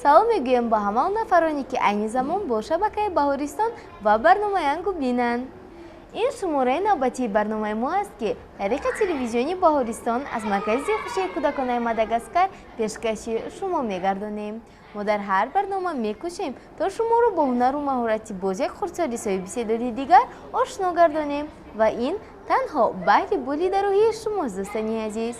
Салом мегӯем ба ҳама он нафароне, ки айни замон бо шабакаи Баҳористон ва барномаи Ангу бинанд. Ин шумораи навбатии барномаи мо аст, ки тариқи телевизиони Баҳористон аз маркази дилхушии кӯдаконаи Мадагаскар пешкаши шумо мегардонем. Мо дар ҳар барнома мекӯшем, то шуморо бо ҳунару маҳорати боз як хурдсоли соҳиби истеъдоди дигар ошно гардонем ва ин танҳо баҳри болидарӯҳии шумост, дӯстони азиз.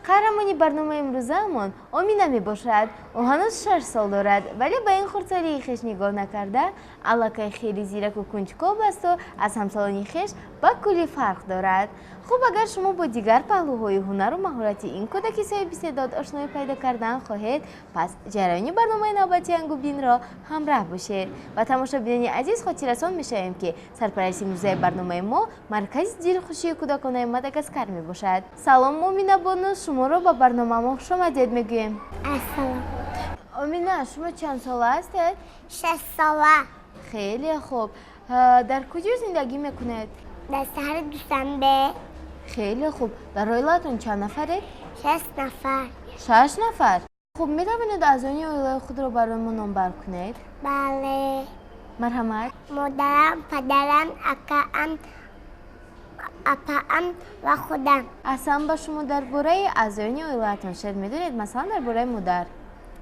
Қаҳрамони барномаи имрӯзаамон Омина мебошад. Ӯ ҳанӯз 6 сол дорад, вале ба ин хурдсолии хеш нигоҳ накарда, аллакай хеле зираку кунҷков асту аз ҳамсолони хеш ба куллӣ фарқ дорад. Хуб, агар шумо бо дигар паҳлӯҳои ҳунару маҳорати ин кӯдаки соҳиби истеъдод ошноӣ пайдо кардан хоҳед, пас ҷараёни барномаи навбатии Ангубинро ҳамраҳ бошед. Ва тамошобинони азиз, хотиррасон мешавем, ки сарпарасти имрӯзаи барномаи мо маркази дилхушии кӯдаконаи Мадагаскар мебошад. Салом, Омина бону, шуморо ба барномамо хушомадед мегӯем. Ассалом. Омина, шумо чанд сола ҳастед? 6 сола. Хеле хуб. Дар куҷо зиндагӣ мекунед? Дар шаҳри Душанбе. Хеле хуб. Дар оилаатон чанд нафаред? Шаш нафар. Шаш нафар. Хуб, метавонед аъзони оилаи худро барои мо номбар кунед? Бале. Марҳамат. Модарам, падарам, акаам, апаам ва худам. Аҳсан ба шумо. Дар бораи аъзоёни оилаатон шеър медонед, масалан, дар бораи модар?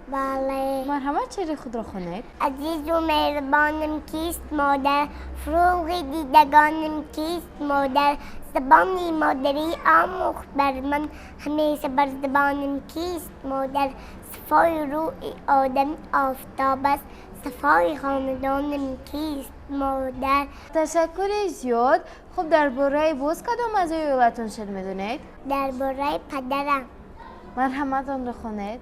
Бале. Марҳамат, шеъри худро хонед. Азизу меҳрибонам кист, модар? Фурӯғи дидагонам кист, модар? Забони модарӣ омӯхт бар ман, ҳамеша бар забонам кист, модар? Сафои рӯи одам офтоб аст, сафои хонадонам кист, модар? Ташаккури зиёд. Хуб, дар бораи боз кадом аъзои оилаатон шеър медонед? Дар бораи падарам. Марҳамат, онро хонед.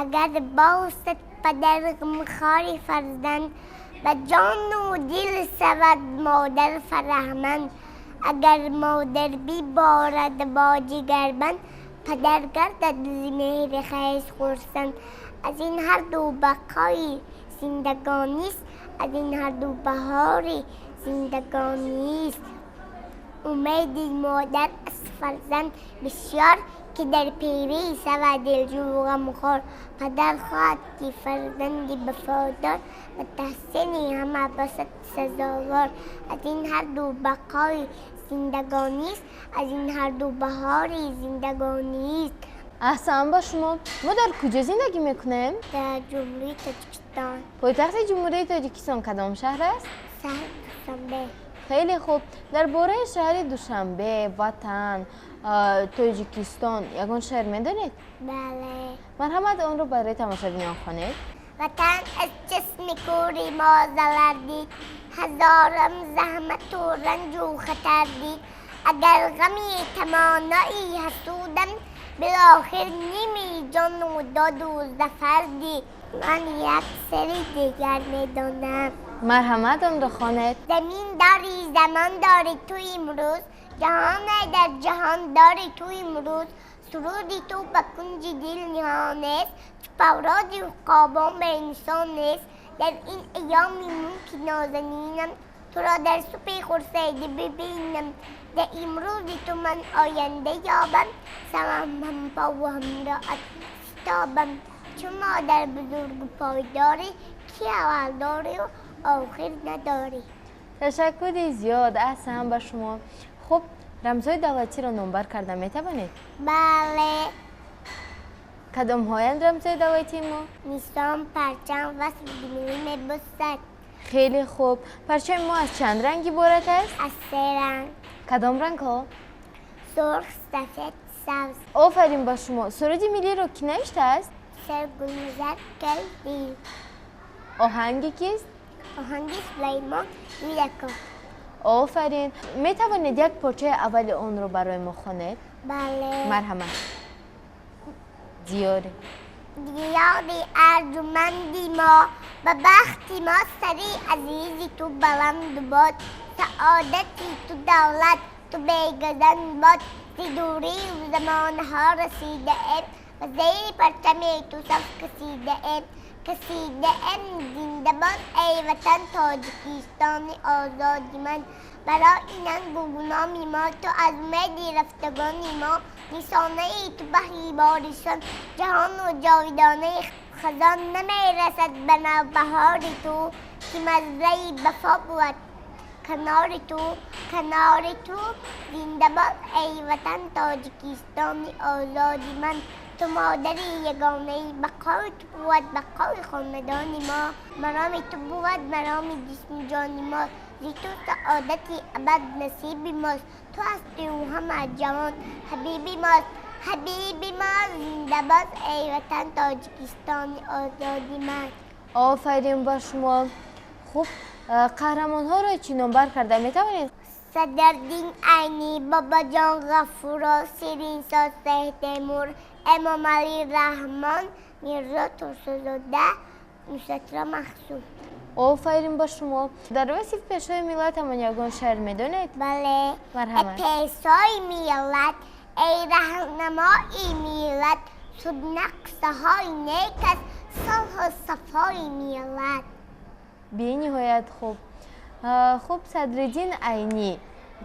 Агар бошад падар ғамхори фарзанд, ба ҷону дил шавад модар фараҳманд. Агар модар биборад бо ҷигарбанд, падар гардад зи меҳри хеш хурсанд. Аз ин ҳарду бақои зиндагонист, аз ин ҳарду баҳори зиндагонист. Умеди модар аз фарзанд бисёр, ки дар пирӣ шавад дилҷӯ ғамхор. Падар хоҳад, ки фарзанди вафодор ба таҳсини ҳама бошад сазовор. Аз ин ҳарду бақои зиндагонист, аз ин ҳарду баҳори зиндагонист. Аҳсан ба шумо. Мо дар куҷо зиндагӣ мекунем? Дар Ҷумҳурии Тоҷикистон. Пойтахти Ҷумҳурии Тоҷикистон кадом шаҳр аст? Шаҳри Душанбе. Хеле хуб. Дар бораи шаҳри Душанбе, ватан, Тоҷикистон ягон шеър медонед? Бале. Марҳамат, онро барои тамошобинон хонед. Ватан аз чашми кӯри мо залал дид, ҳазорам заҳмату ранҷу хатар дид. Агар ғами тамонои ҳасудам, билохир ними ҷону доду зафар дид. Ман як шеъри дигар медонам. Марҳамат, онро хонед. Замин дорӣ, замон дорӣ ту имрӯз, ҷаҳоне дар ҷаҳон дорӣ ту имрӯз. Суруди ту ба кунҷи дил ниҳон нест, чу парвози уқобон бенишон нест. Дар ин айёми мулки нозанинам туро дар субҳи хуршедӣ бибинам. Дар имрӯзи ту ман оянда ёбам, шавам ҳампову ҳамроҳат шитобам. Чу модар бузургу пойдорӣ, ки аввал дорию охир надорӣ. Ташаккури зиёд, аҳсан ба шумо. Хуб, рамзҳои давлатиро номбар карда метавонед? Бале. Кадомҳоянд рамзҳои давлатии мо? Нишон, парчам ва суруди миллӣ мебошад. Хеле хуб. Парчами мо аз чанд ранг иборат аст? Аз се ранг. Кадом рангҳо? Сурх, сафед, сабз. Офарин ба шумо. Суруди миллиро кӣ навиштааст? Сергулназар Келдиев. Оҳанги кист? Оҳанги Сулаймон Юдаков. Офарин. Метавонед як порчаи аввали онро барои мо хонед? Бале. Марҳамат. Диёре. Диёри арҷуманди мо, ба бахти мо сари азизи ту баланд бод. Саодати ту давлат ту бегазанд бод. Зи дурию замонҳо расидаем ва зери парчами ту саф кашидаем, кашидаем. Зинда бод, эй Ватан, Тоҷикистони озоди ман. Барои нангу гуноми мо ту аз умеди рафтагони мо, нишонаи ту баҳри боришон, ҷаҳону ҷовидонаи Хазон намерасад ба навбаҳори ту, ки маззаи вафо бувад канори ту, канори ту. Зинда бод эй ватан, Тоҷикистони озоди ман. Ту модари ягонаи, бақои ту бувад бақои хонадони мо. Мароми ту бувад мароми ҷисму ҷони мо. Зи ту саодати абад насиби мост. Ту ҳастию ҳама ҷавон ҳабиби мост, ҳабиби мо. Зинда бод эй ватан, Тоҷикистони озоди ман. Офарин ба шумо. Хуб, қаҳрамонҳоро чӣ номбар карда метавонед? Садриддин Айнӣ, Бобоҷон Ғафуров, Шириншоҳ Шоҳтемур, Эмомалӣ Раҳмон, Мирзо Турсунзода, Нусратулло Маҳсум. Офарин ба шумо. Дар васфи Пешвои миллатамон ягон шеър медонед? Бале. Марҳамат. Пешвои миллат, эй раҳнамои миллат, шуд нақшаҳои нек аст сулҳу сафои миллат. Бениҳоят хуб. Хуб, Садриддин Айнӣ,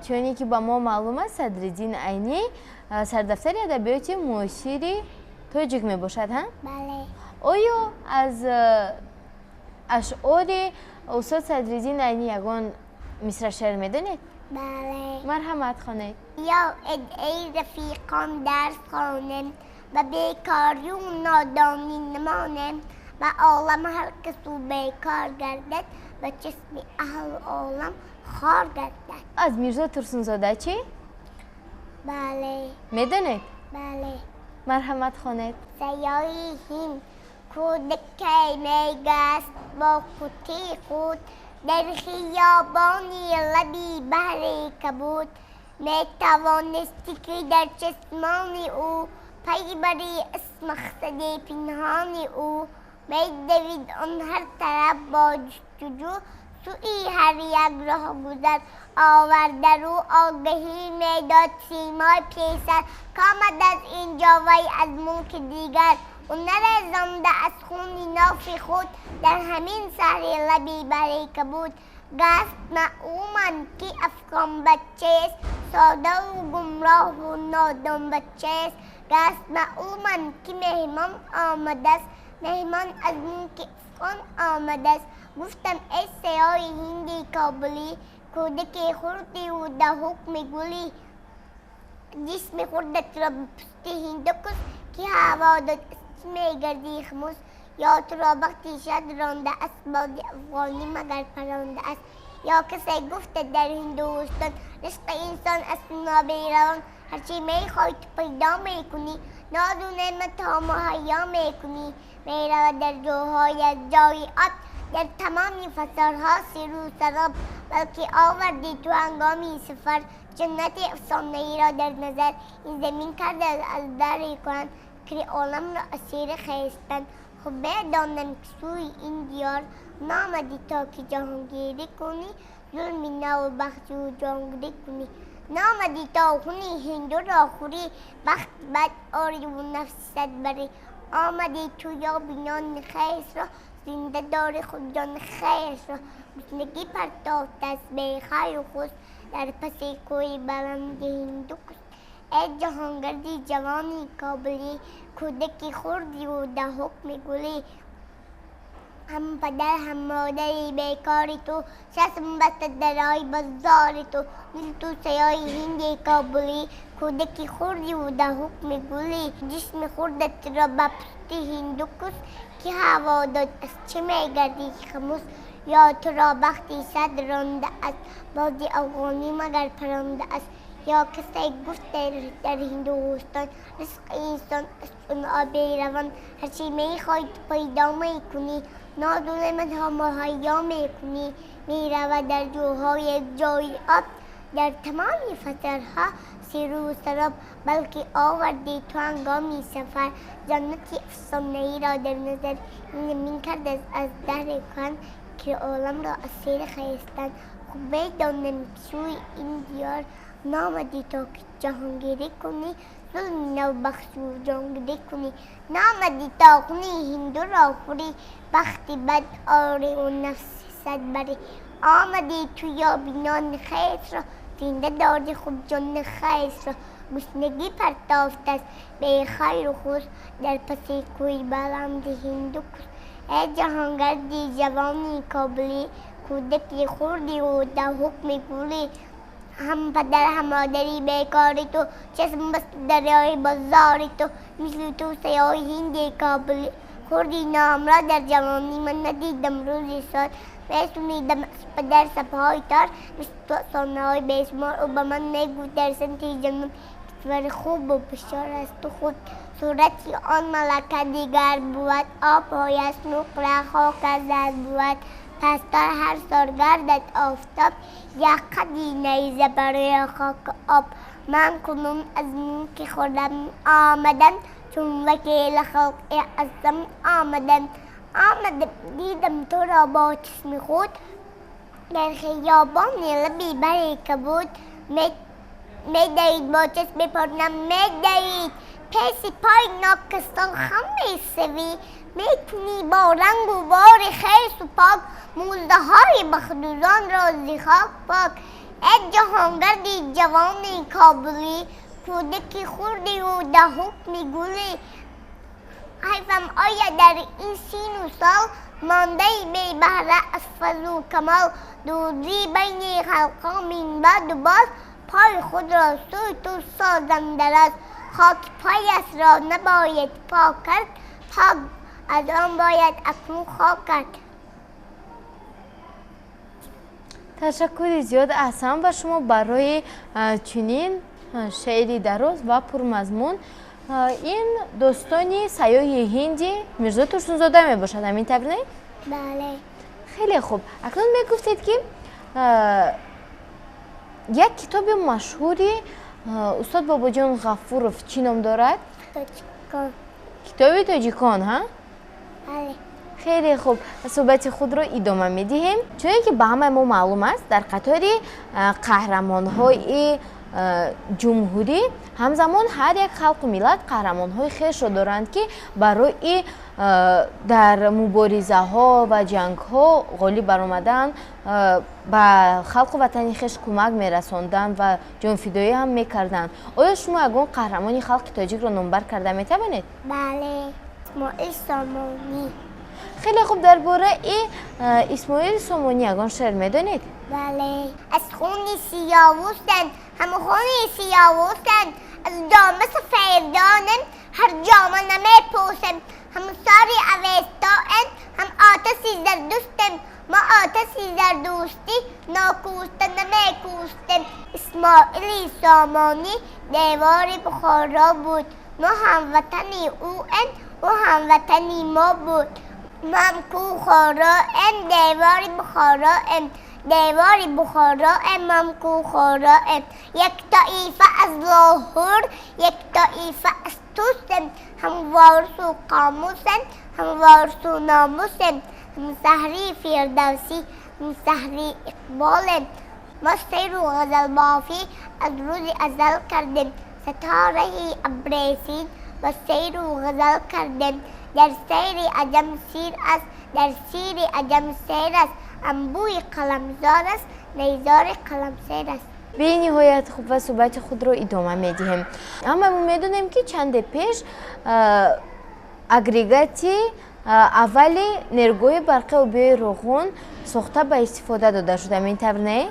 чуне ки ба мо маълум аст, Садриддин Айнӣ сардафтари адабиёти муосири тоҷик мебошад, ҳа? Бале. Оё аз ашъори устод Садриддин Айнӣ ягон мисра шеър медонед? Бале. Марҳамат, хонед. Биёед эй рафиқон, дарс хонем, ба бекорию нодонӣ намонем. Ба олам ҳар касу бекор гардад, ба чашми аҳлу олам хор гардад. Аз Мирзо Турсунзода чӣ? Бале. Медонед? Бале. Марҳамат, хонед. Сиёҳи ҳинд кӯдаке мегаст бо қутии худ дар хиёбони лаби баҳри кабуд. Метавонистӣ ки дар чашмони ӯ пай барӣ аз мақсади пинҳони ӯ. Медавид он ҳар тараф бо ҷустуҷӯ сӯи ҳар як роҳгузар. Оварда рӯ огаҳӣ медод симои писар, комад аз инҷо вай аз мулки дигар. Ӯ нарезонда аз хуни нофи худ дар ҳамин саҳри лаби баҳри кабуд. Гаст маъуман ки афғонбачаест, содаву гумроҳу нодонбачаест. Гаст маъуман ки меҳмон омадааст, меҳмон аз мулки афғон омадааст. Гуфтам эй сиёҳи ҳинди кобулӣ, кӯдаки хурдиву дар ҳукми гулӣ. Ҷисми хурдатро ба пусти ҳинду кус, ки ҳаво дод аз чӣ мегардӣ хумус? Ё туро бахти шад ронда аст, боди афғонӣ магар паронда аст? Ё касе гуфта дар Ҳиндустон ризқи инсон аз ноберавон. Ҳарчи мехоҳӣ ту пайдо мекунӣ, нозу неъматҳо муҳайё мекунӣ. Меравад дар ҷойҳои аз ҷои об, дар тамоми фасарҳо сиру сароб. Балки овардӣ ту ҳангоми сафар ҷаннати афсонаиро дар назар. Ин замин карда аз дари куҳан, фикри оламро асири хестан. Хуб медонам ки сӯи ин диёр наомадӣ то ки ҷаҳонгирӣ кунӣ, зулми наву бахтию ҷонгирӣ кунӣ. Наомадӣ то хуни ҳиндуро хӯрӣ, бахти бад ориву нафси сад барӣ. Омадӣ ту ёби нони хесро, зинда дори худ ҷони хесро. Гуснагӣ партофтааст бехайру хус дар паси кӯҳи баланди Ҳиндукус. Эй ҷаҳонгарди ҷавони кобулӣ, кӯдаки хурдиву дар ҳукми гулӣ. Ҳам падар ҳам модари бекори ту, чашм баста дар роҳи бозори ту. Дил ту сиёҳи ҳинди кобулӣ, кӯдаки хурдиву дар ҳукми гулӣ. Ҷисми хурдатро ба пусти ҳиндукус, ки ҳаво дод аз чӣ мегардӣ хумус? Ё туро бахти сад ронда аст, боди афғонӣ магар паронда аст? Ё касе гуфт дар Ҳиндустон ризқи инсон аз чун оби равон. Ҳарчи мехоҳӣ ту пайдо мекунӣ, нозу неъматҳо муҳайё мекунӣ. Меравад дар ҷойҳои ҷои об, дар тамоми фасарҳо сиру сароб. Балки овардӣ ту ҳангоми сафар ҷаннати афсонаиро дар назар. Ин замин кардааст аз даҳри куҳан, ки оламро асири хестан. Хуб медонам ки сӯи ин диёр наомадӣ то ки ҷаҳонгирӣ кунӣ, зулми навбахшию ҷонгирӣ кунӣ. Наомадӣ то хуни ҳиндуро хӯрӣ, бахти бад ориву нафси сад барӣ. Омадӣ ту ёби нони хесро, зинда дори худ ҷони хесро. Гуснагӣ партофтааст бехайру хус дар паси кӯи баланди Ҳиндукус. Эй ҷаҳонгарди ҷавони Кобулӣ, кӯдаки хурдиву дар ҳукми гулӣ. Ҳам падар ҳам модари бекори ту, чашм баста дарёи бозори ту. Мисли ту сиёҳи ҳинди Кобулӣ. Хурди номро дар ҷавонӣ ман надидам рӯзи сод. Месунидам аз падар сабҳои тор, мисли ту афсонаҳои бешумор. Ӯ ба ман мегуфт дар самти ҷануб кишвари хубу бисёр аст ту худ. Сурати он малака дигар бувад, обҳояш нуқра, хокаш зар бувад. Пастор ҳар сол гардад офтоб, як қади найза барои хоку об. Ман кунун аз мулки худам омадам, чун вакили халқи аъзам омадам. Омадам дидам туро бо чашми худ, дар хиёбони лаби бари кабуд. Медавид бо чашми пурнам медавид, пеши пой нокасон хам месавӣ. Метунӣ бо рангу бори хесу пок, муздаҳои бахдузонро зи хок пок. Эй ҷаҳонгарди ҷавони Кобулӣ, кӯдаки хурдиву дар ҳукми гулӣ. Ҳайфам ояд дар ин сину сол, мондаи бебаҳра аз фазлу камол. Дурӣ байни халқҳо минбаъду боз, пои худро сӯи ту созам дароз. Хоки пояшро набояд пок кард, пок аз он бояд акнун хок кард. Ташаккури зиёд Аҳсан ба шумо барои чунин шеъри дароз ва пурмазмун. Ин достони сайёҳи ҳинди Мирзо Турсунзода мебошад, ҳамин тавр не? Бале. Хеле хуб. Акнун мегуфтед ки як китоби машҳури устод Бобоҷон Ғафуров чӣ ном дорад? Тоҷикон. Китоби тоҷикон, ҳа? Бале. Хеле хуб, суҳбати худро идома медиҳем. Чуне ки ба ҳамаи мо маълум аст, дар қатори қаҳрамонҳои ҷумҳурӣ ҳамзамон ҳар як халқу миллат қаҳрамонҳои хешро доранд, ки барои дар муборизаҳо ва ҷангҳо ғолиб баромадан, ба халқу ватани хеш кӯмак мерасонданд ва ҷонфидоӣ ҳам мекарданд. Оё шумо ягон қаҳрамони халқи тоҷикро номбар карда метавонед? Бале, Исмоил Сомонӣ. Хеле хуб, дар бораи Исмоили Сомонӣ ягон шеър медонед? Бале. Аз хуни сиёвусанд, ҳам хуни сиёвусанд, аз ҷома сафедонанд, ҳар ҷома намепӯсанд. Ҳам сори авестоанд, ҳам оташи зардустанд. Мо оташи зардустӣ нокӯста намекӯстем. Исмоили Сомонӣ девори Бухоро буд. Мо ҳамватани ӯем, ӯ ҳамватани мо буд. Мо ҳам кӯхороем, девори Бухороем. Девори Бухороем, мо ҳам кӯхороем. Як тоифа аз Лоҳур, як тоифа аз Тусем. Ҳам ворису қомусем, ҳам ворису номусем. Ҳам саҳри Фирдавсӣ, ҳам саҳри Иқболем. Мо сейру ғазалбофӣ аз рӯзи азал кардем. Ситораи абресин ба сейру ғазал кардем. Дар сайри аҷам сир аст, дар сири аҷам сейр аст. Анбӯи қаламзор аст, найзори қаламсер аст. Бениҳоят хуб ва суҳбати худро идома медиҳем. Ҳама мо медонем, ки чанде пеш агрегати аввали нерӯгоҳи барқи обии Роғун сохта ба истифода дода шуда, ҳамин тавр не?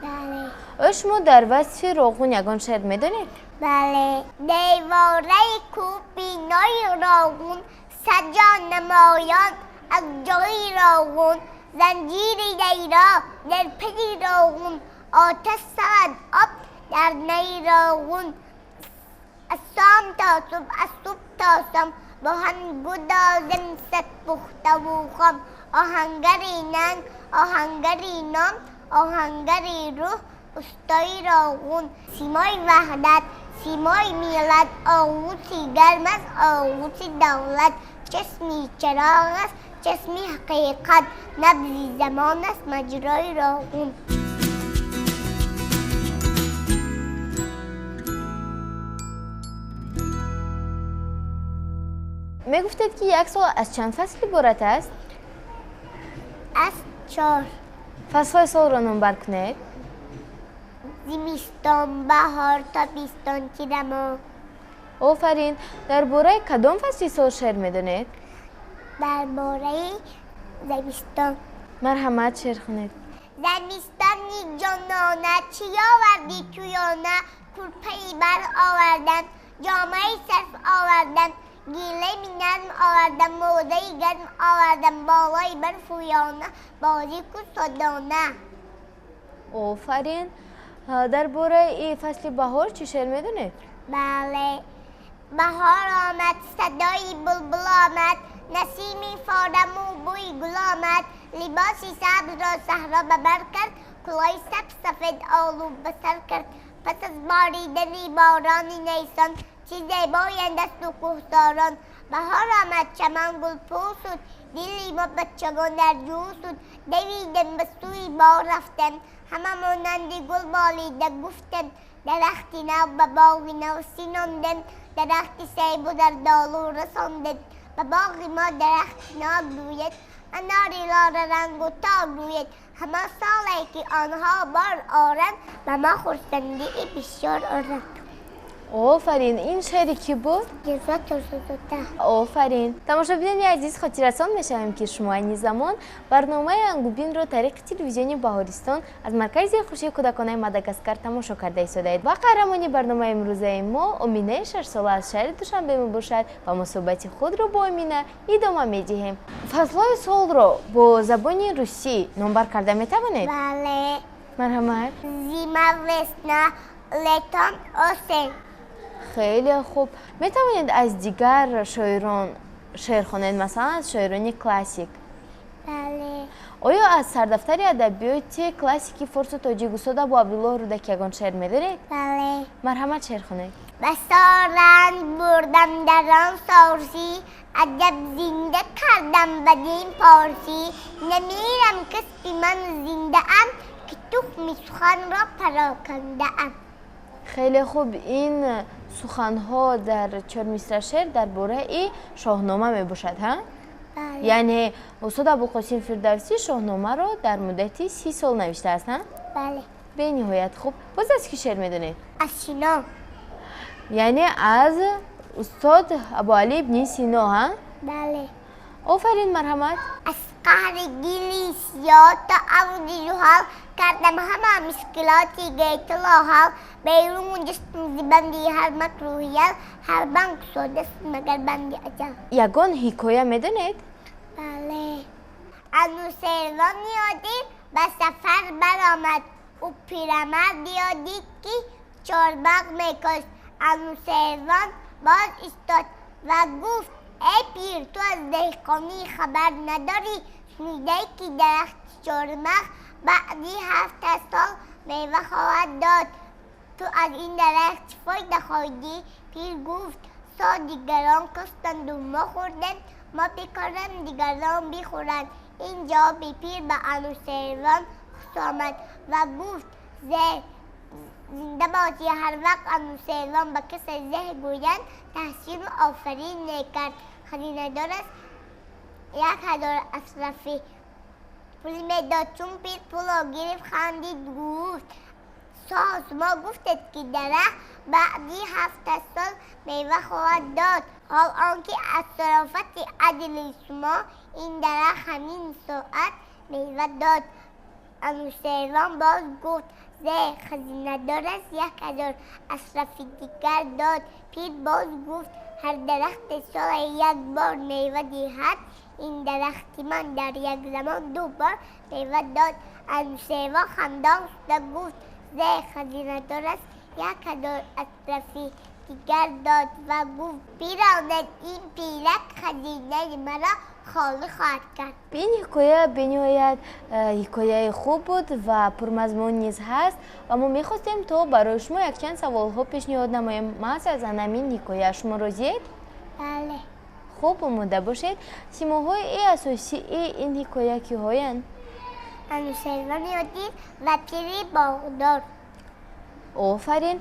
Бале. Оё шумо дар васфи Роғун ягон шеър медонед? Бале. Девораи кӯҳбинои Роғун, саҷо намоён аз ҷои Роғун, занҷири дайро дар пайи Роғун, оташ савад об дар наи Роғун. Аз сом то субҳ, аз субҳ то сом, бо ҳам гудозем сад пухтаву хом. Оҳангари нанг, оҳангари ном, оҳангари рӯҳ, устои Роғун. Симои ваҳдат, симои миллат, оғӯши гарм аст, оғӯши давлат. Чашми чароғ аст, чашми ҳақиқат, набзи замон аст маҷрои Роғун. Мегуфтед, ки як сол аз чанд фасл иборат аст? Аз 4. Фаслҳои солро номбар кунед. Зимистон, баҳор, тобистон, тирамоҳ. Офарин. Дар бораи кадом фасли сол шеър медонед? Дар бораи зимистон. Марҳамат, шеър хонед. Зимистони ҷонона, чӣ овардӣ туёна? Курпаи барф овардам, ҷомаи сарф овардам, гилеми нарм овардам, модаи гарм овардам, болои барфӯёна бозӣ кун содона. Офарин. Дар бораи фасли баҳор чӣ шеър медонед? Бале. Баҳор омад, садои булбул омад, насими фораму бӯи гул омад, либоси сабзро саҳро ба бар кард, кӯлоҳи сабз сафед олу ба сар кард. Пас аз боридани борони нисон, чӣ зебоянд дасту кӯҳсорон. Баҳор омад, чаман гулпӯш шуд, дили мо бачагон дар ҷӯш шуд. Давидем, ба сӯи боғ рафтем, ҳама монанди гул болида гуфтем, дарахти нав ба боғи нав шинондем, дарахти себу зардолу расондем. Ба боғи мо дарахти нок рӯяд, анори лоларангу ток рӯяд. Ҳама соле ки онҳо бор оранд, ба мо хурсандии бисёр оранд. Офарин. Ин шеъри кӣ буд? Ҷазо Турсунзода. Офарин. Тамошобинони азиз, хотиррасон мешавем, ки шумо айни замон барномаи Ангубинро тариқи телевизиони Баҳористон аз маркази хушии кӯдаконаи Мадагаскар тамошо карда истодаед ва қаҳрамони барномаи имрӯзаи мо Оминаи 6-сола аз шаҳри Душанбе мебошад ва мо суҳбати худро бо Омина идома медиҳем. Фаслҳои солро бо забони русӣ номбар карда метавонед? Бале. Марҳамат. Зима, весна, летом, осень. Хеле хуб. Метавонед аз дигар шоирон шеър хонед, масалан, аз шоирони классик? Бале. Оё аз сардафтари адабиёти классики форсу тоҷик устод Абу Абдуллоҳ Рӯдакӣ ягон шеър медонед? Бале. Марҳамат, шеър хонед. Басо ранҷ бурдам дар он сорсӣ, аҷаб зинда кардам бадин порсӣ. Намирам, касби ман зиндаам, ки тухми суханро парокандаам. Хеле хуб. Ин суханҳо дар чор мисра шеър дар бораи Шоҳнома мебошад, ҳа? Бале. Яъне устод Абулқосим Фирдавсӣ Шоҳномаро дар муддати 30 сол навиштааст, ҳа? Бале. Бениҳоят хуб. Боз аз кӣ шеър медонед? Аз Сино. Яъне аз устод Абуалӣ ибни Сино, ҳа? Бале. Офарин, марҳамат. Аз қаъри гили сиёҳ то авҷи зуҳал кардам ҳама мушкилоти гетиро ҳал. Берун ҷастам зи банди ҳар макру ҳиял, ҳар банд кушодаст магар банди аҷал. Ягон ҳикоя медонед? Бале. Анӯшервони одил ба сафар баромад. Ӯ пирамардеро дид, ки чормағз мекошт. Анӯшервон боз истод ва гуфт: «Эй пир, ту аз деҳқонӣ хабар надорӣ. Шунидаӣ, ки дарахти чормағз баъди 7 сол мева хоҳад дод? Ту аз ин дарахт чӣ фоида хоҳӣ дид?» Пир гуфт: «Со дигарон коштанду мо хӯрдем, мо бикорем, дигарон бихӯранд». Ин ҷавоби пир ба Анӯшервон хуш омад ва гуфт: «Зе, зинда бошӣ». Ҳар вақт Анӯшервон ба касе зеҳ гӯянд, таҳсину офарин мекард. Хазинадораш 1000 ашрафӣ пул медод. Чун пир пулро гирифт, хандид, гуфт: «Шоҳ, шумо гуфтед, ки дарахт баъди 7 сол мева хоҳад дод, ҳол он ки аз шарофати адли шумо ин дарахт ҳамин соат мева дод». Анӯшервон боз гуфт: «Зе». Хазинадораш 1000 ашрафи дигар дод. Пир боз гуфт: «Ҳар дарахте соле як бор мева диҳад, ин дарахти ман дар як замон ду бор мева дод». Анӯшервон хандон шуда гуфт: «Зе». Хазинадораш 1000 ашрафи дигар дод ва гуфт: «Биронед, ин пирак хазинаи маро холӣ хоҳад кард». Ин ҳикоя бениҳоят ҳикояи хуб буд ва пурмазмун низ ҳаст ва мо мехостем, то барои шумо якчанд саволҳо пешниҳод намоем маҳз аз ҳамин ҳикоя. Шумо розиед? Бале. Хуб, омода бошед. Симоҳои асосии ин ҳикоя киҳоянд? Анӯшервони одил ва пири боғдор. Офарин.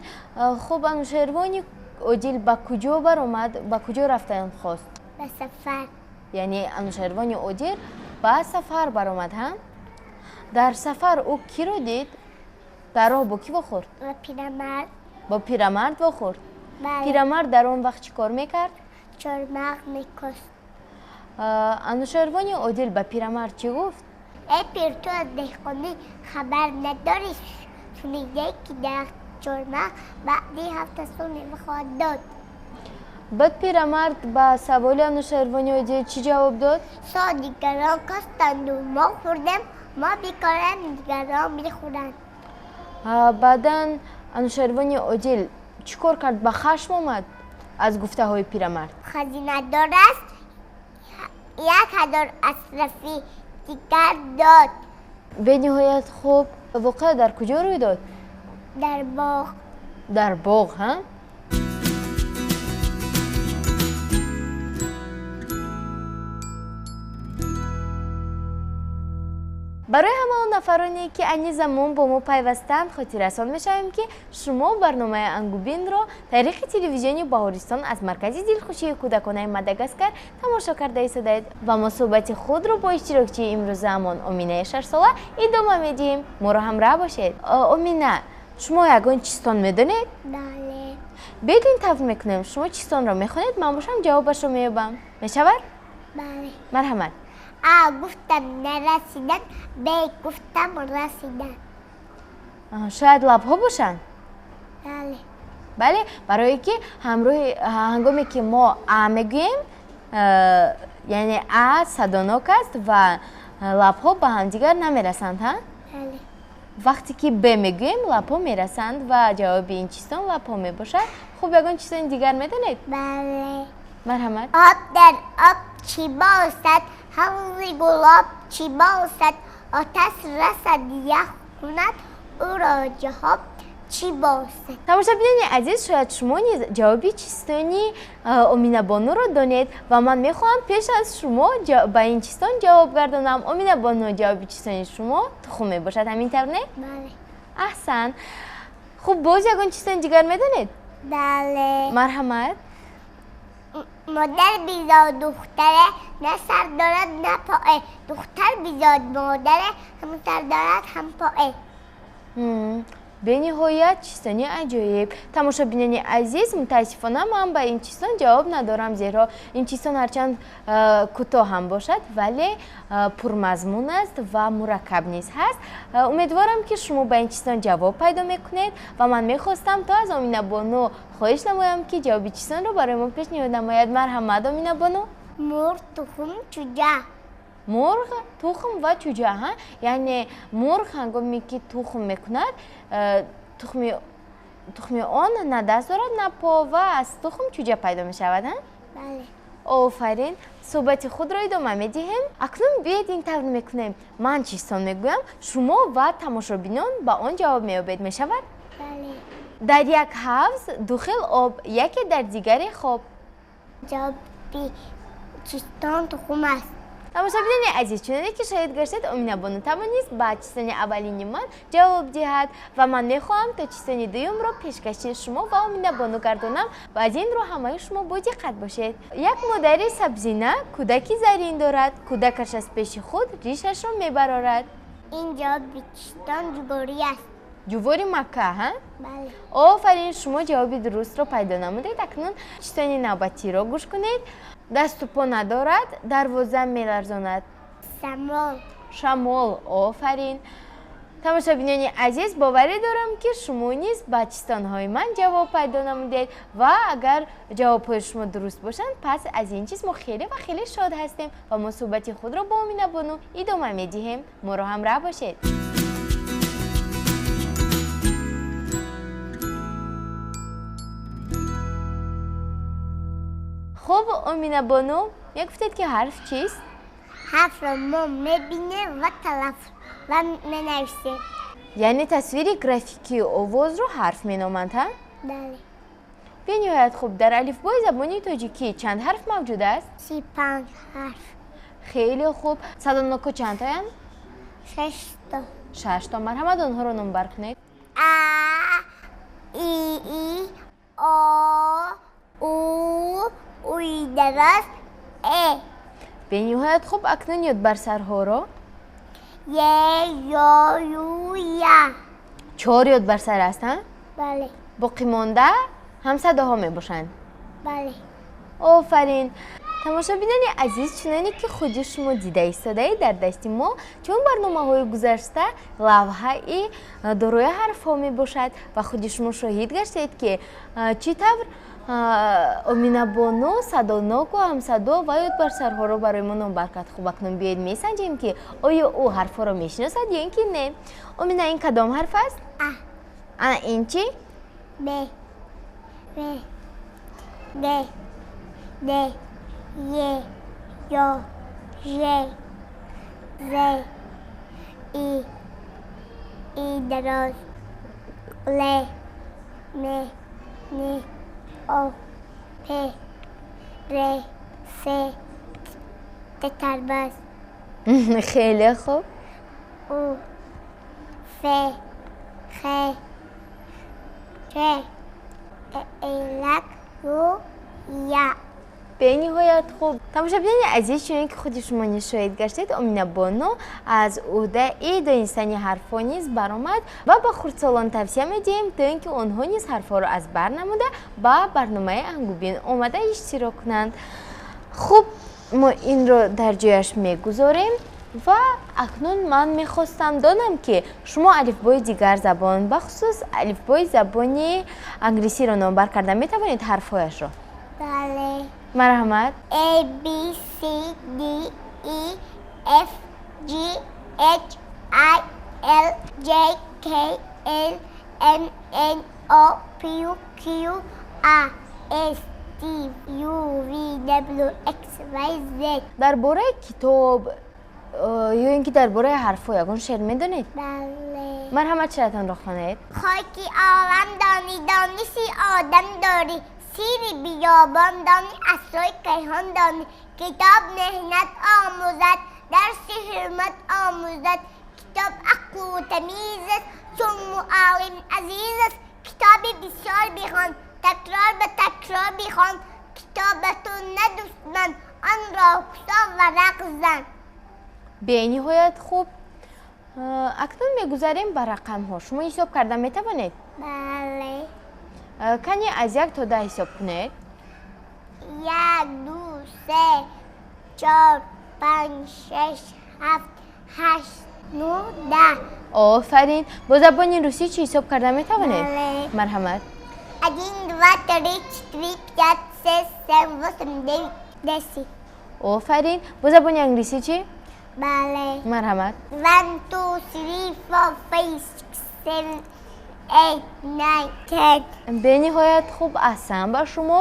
Хуб, Анӯшервони одил ба куҷо баромад, ба куҷо рафтан хост? Ба сафар. Яъне Анӯшервони одил ба сафар баромад, ҳа? Дар сафар ӯ киро дид? Дар роҳ бо кӣ вохӯрд? Бо пирамард. Бо пирамард вохӯрд? Бале. Пирамард дар он вақт чӣ кор мекард? Чормағз мекост. Анушервони Одил ба пирамард чӣ гуфт? Эй пир, ту аз деҳқонӣ хабар надорӣ? Шунидае, ки дарахти чормағз баъди 7 сол мева хоҳад дод. Баъд пирамард ба саволи Анушервони Одил чӣ ҷавоб дод? Со дигарон костанду мо хӯрдем, мо бикорем, дигарон бихӯранд. Баъдан Анушервони Одил чӣ кор кард? Ба хашм омад аз гуфтаҳои пирамард. Хазинадор аст, 1000 асрафӣ дигар дод. Бениҳоят хуб. Воқеа дар куҷо рӯй дод? Дар боғ. Дар боғ, ҳа? Барои ҳама он нафароне, ки айни замон бо мо пайвастанд, хотиррасон мешавем, ки шумо барномаи Ангубинро тариқи телевизиони Баҳористон аз маркази дилхушии кӯдаконаи Мадагаскар тамошо карда истодаед ва мо суҳбати худро бо иштирокчии имрӯзаамон Оминаи шашсола идома медиҳем. Моро ҳамроҳ бошед. Омина, шумо ягон чистон медонед? Бале. Биёед ин тавр мекунем. Шумо чистонро мехонед, ман бошам ҷавобашро меёбам. Мешавад? Бале. Марҳамат. А гуфтам нарасидан, Б гуфтам расидан. Шояд лабҳо бошанд? Бале. Бале, барое ки ҳангоме ки мо А мегӯем, яъне А садонок аст ва лабҳо ба ҳамдигар намерасанд, ҳа? Бале. Вақте ки Б мегӯем, лабҳо мерасанд ва ҷавоби ин чистон лабҳо мебошад. Хуб, ягон чистони дигар медонед? Бале. Марҳамат. Об дар об чӣ бошад? Ҳавзи гулоб чӣ бошад? Оташ расад ях кунад, ӯро ҷавоб чӣ бошад? Тамошобинони азиз, шояд шумо низ ҷавоби чистони Оминабонуро донед ва ман мехоҳам пеш аз шумо ба ин чистон ҷавоб гардонам. Оминабону, ҷавоби чистони шумо тухм мебошад, ҳамин тавр не? Бале. Аҳсан. Хуб, боз ягон чистони дигар медонед? Бале. Марҳамат. Модар бизод духтаре, на сар дорад, на пое. Духтар бизод модаре, ҳам сар дорад, ҳам пое. Бениҳоят чистони аҷоиб. Тамошобинони азиз, мутаассифона ман ба ин чистон ҷавоб надорам, зеро ин чистон ҳарчанд кӯтоҳ ҳам бошад, вале пурмазмун аст ва мураккаб низ ҳаст. Умедворам, ки шумо ба ин чистон ҷавоб пайдо мекунед ва ман мехостам то аз Оминабону хоҳиш намоям, ки ҷавоби чистонро барои мо пешниҳод намояд. Марҳамат, Оминабону. Мурғ, тухм, чӯҷа. Мурғ, тухм ва чӯҷа, ҳа? Яъне мурғ ҳангоме ки тухм мекунад, тухми он на даст дорад, на по ва аз тухм чӯҷа пайдо мешавад, ҳа? Бале. Офарин. Суҳбати худро идома медиҳем. Акнун биёед ин тавр мекунем. Ман чистон мегӯям, шумо ва тамошобинон ба он ҷавоб меёбед. Мешавад? Бале. Дар як ҳавз ду хел об, яке дар дигаре хоб. Ҷавоби чистон тухм аст. Тамошобинони азиз, чуноне ки шоҳид гаштед, Оминабону тавонист ба чистони аввалини ман ҷавоб диҳад ва ман мехоҳам то чистони дуюмро пешкаши шумо ва Оминабону гардонам ва аз ин рӯ ҳамаи шумо бодиққат бошед. Як модари сабзина кӯдаки зарин дорад. Кӯдакаш аз пеши худ ришашро мебарорад. Ин ҷавоби чистон ҷуворӣ аст. Ҷувори Макка, ҳа? Бале. Офарин, шумо ҷавоби дурустро пайдо намудед. Акнун чистони навбатиро гӯш кунед. Дасту по надорад, дарвоза меларзонад. Шамол. Шамол, офарин. Тамошобинони азиз, боварӣ дорам, ки шумо низ ба чистонҳои ман ҷавоб пайдо намудед ва агар ҷавобҳои шумо дуруст бошанд, пас аз ин чиз мо хеле ва хеле шод ҳастем ва мо суҳбати худро бо Оминабону идома медиҳем. Моро ҳамроҳ бошед. Хуб, Оминабону, мегуфтед, ки ҳарф чист? Ҳарфро мо мебинем ва талаффуз ва менависем. Яъне тасвири графикии овозро ҳарф меноманд, ҳа? Бале. Бениҳоят хуб. Дар алифбои забони тоҷикӣ чанд ҳарф мавҷуд аст? 35 ҳарф. Хеле хуб. Садоноко чандтоянд? 6 то. 6 то. Марҳамат, онҳоро номбар кунед. А, И, О, У, Уи дароз, Э. Бениҳоят хуб. Акнун ёдбарсарҳоро. Е, Ё, Ю, Я. Чор ёдбарсар аст, ҳа? Бале. Боқимонда ҳамсадоҳо мебошанд. Бале. Офарин! Тамошобинони азиз, чуноне ки худи шумо дида истодаед, дар дасти мо чун барномаҳои гузашта лавҳаи дорои ҳарфҳо мебошад ва худи шумо шоҳид гаштед, ки чӣ тавр Оминабону садоноку ҳамсадо ва ёдбарсарҳоро барои мо номбар кард. Хуб, акнун биёед месанҷем, ки оё ӯ ҳарфҳоро мешиносад ё ин ки не. Омина, ин кадом ҳарф аст? А. Ана ин чӣ? Б, В, Г, Д, Е, Ё, Ж, З, И, И дароз, Л, М, Н, О, П, Р, С, Т тарбаз. Хеле хуб. У, Ф, Х, Ч, Э, Ю, Я. Бениҳоят хуб! Тамошобинони азиз, чуне ки худи шумо низ шоҳид гаштед, Оминабону аз ӯҳдаи донистани ҳарфҳо низ баромад ва ба хурдсолон тавсия медиҳем, то ин ки онҳо низ ҳарфҳоро аз бар намуда, ба барномаи Ангубин омада иштирок кунанд. Хуб, мо инро дар ҷояш мегузорем ва акнун ман мехостам донам, ки шумо алифбои дигар забон, бахусус алифбои забони англисиро номбар карда метавонед, ҳарфҳояшро? Бале. Марҳамат. A, B, C, D, E, F, G, H, I, L, J, K, L, M, N, O, P, Q, R, S, T, U, V, W, X, Y, Z. Дар бораи китоб ё ин ки дар бораи ҳарфҳо ягон шеър медонед? Бале. Марҳамат, шеъратонро хонед. Хоки олам донӣ, дониши одам дорӣ, сири биёбон донӣ, асрои кайҳон донӣ. Китоб меҳнат омӯзад, дарси ҳурмат омӯзад. Китоб ақлу тамиз аст, чун муаллим азиз аст. Китоби бисёр бихон, такрор ба такрор бихон. Китоб ба ту на душман, онро кушо, варақ зан. Бениҳоят хуб! Акнун мегузарем ба рақамҳо. Шумо ҳисоб карда метавонед? Бале. Кани, аз 1 то 10 ҳисоб кунед. Як, ду, се, чор, панҷ, шаш, ҳафт, ҳашт, нӯҳ, 10. Офарин! Бо забони русӣ чӣ ҳисоб карда метавонед? Бале. Марҳамат. Один, два, три, четыре, пять, шесть, семь, восемь, девять, 10. Офарин! Бо забони англисӣ чӣ? Бале. Марҳамат. One, two, three, four, five, six, seven, eight, nine, 10. Бениҳоят хуб, аҳсан ба шумо!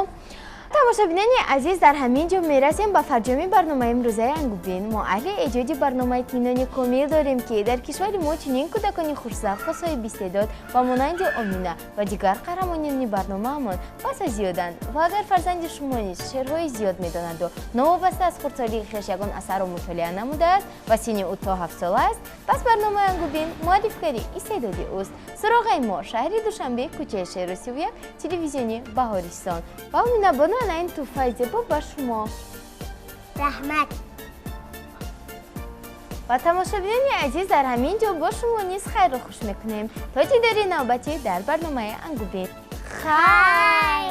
Тамошобинони азиз, дар ҳамин ҷо мерасем ба фарҷоми барномаи имрӯзаи Ангубин. Мо аҳли эҷоди барнома итминони комил дорем, ки дар кишвари мо чунин кӯдакони хушзавқу соҳибистеъдод ба монанди Омина ва дигар қаҳрамонони барномаамон басо зиёданд. Ва агар фарзанди шумо низ шеърҳои зиёд медонаду новобаста аз хурдсолии хеш ягон асарро мутолиа намудааст ва синни ӯ то 7-сола аст, пас барномаи Ангубин муаррифгари истеъдоди ӯст. Суроғаи мо: шаҳри Душанбе, кӯчаи Шеру 31, телевизиони Баҳористон. Ва, Оминабону, ана ин тӯҳфаи зебо ба шумо. Раҳмат. Ва тамошобинони азиз, дар ҳамин ҷо бо шумо низ хайру хуш мекунем то дидори навбатӣ дар барномаи Ангубин. Хайр.